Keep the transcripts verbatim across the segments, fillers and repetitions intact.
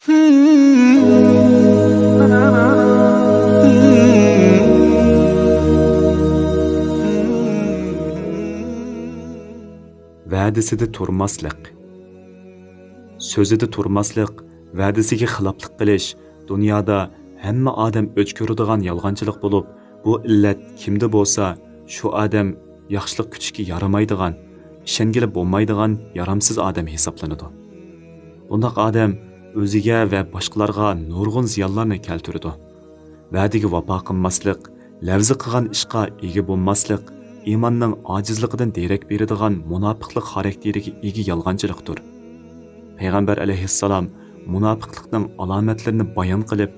ۋەدىسىدە تۇرماسلىق. سۆزىدە تۇرماسلىق، ۋەدىسىگە خىلاپلىق قىلىش دۇنيادا ھەممە ئادەم ئۆچ كۆرىدىغان يالغانچىلىق بولۇپ، بۇ ئىللەت كىمدە بولسا، شۇ ئادەم ياخشىلىق كۈتۈشكە يارىمايدىغان، ئىشەنگىلى بولمايدىغان يارامسىز ئادەم ھېسابلىنىدۇ. بۇنداق ئادەم ئۆزىگە ۋە باشقىلارغا نۇرغۇن زىيانلارنى كەلتۈرىدۇ. ۋەدىگە ۋاپا قىلماسلىق، لەۋزى قىلغان ئىشقا ئىگە بولماسلىق ئىماننىڭ ئاجىزلىقىدىن دېرەك بېرىدىغان مۇناپىقلىق خاراكتېرىگە ئىگە يالغانچىلىقتۇر. پەيغەمبەر ئەلەيھىسسالام مۇناپىقلىقنىڭ ئالامەتلىرىنى بايان قىلىپ،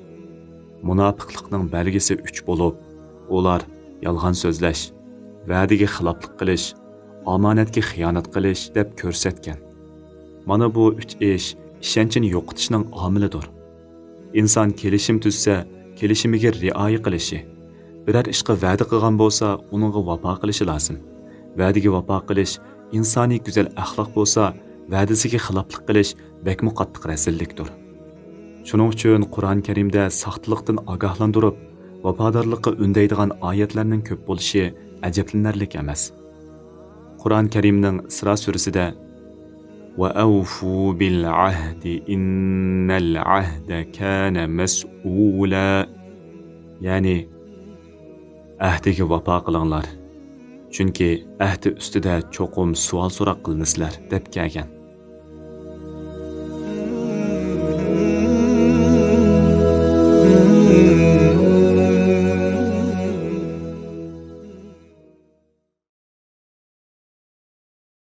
مۇناپىقلىقنىڭ بەلگىسى ئۈچ بولۇپ، ئۇلار يالغان سۆزلەش، ۋەدىگە خىلاپلىق قىلىش، ئامانەتكە خىيانەت قىلىش دەپ كۆرسەتكەن. مانا بۇ ئۈچ ئىش ئىشەنچنى يوقىتىشنىڭ ئامىلىدۇر. ئىنسان كېلىشىم تۈزسە، كېلىشىمىگە رىئايە قىلىشى، بىرەر ئىشقا ۋەدە قىلغان بولسا، ئۇنىڭغا ۋاپا قىلىشى لازىم. ۋەدىگە ۋاپا قىلىش ئىنسانىي گۈزەل ئەخلاق بولسا، ۋەدىسىگە خىلاپلىق قىلىش بەكمۇ قاتتىق رەزىللىكتۇر. شۇنىڭ ئۈچۈن قۇرئان كەرىمدە ساختىلىقتىن ئاگاھلاندۇرۇپ، ۋاپادارلىققا ئۈندەيدىغان ئايەتلەرنىڭ كۆپ بولۇشى ئەجەبلىنەرلىك ئەمەس. قۇرئان كەرىمنىڭ ئىسرا سۈرىسىدە، «وأوفوا بالعهد إن العهد كان مسؤولا.» يەنى، «ئەھدىگە ۋاپا قىلىڭلار، چۈنكى ئەھدى ئۈستىدە چوقۇم سوئال-سوراق قىلىنىسىلەر» دەپ كەلگەن.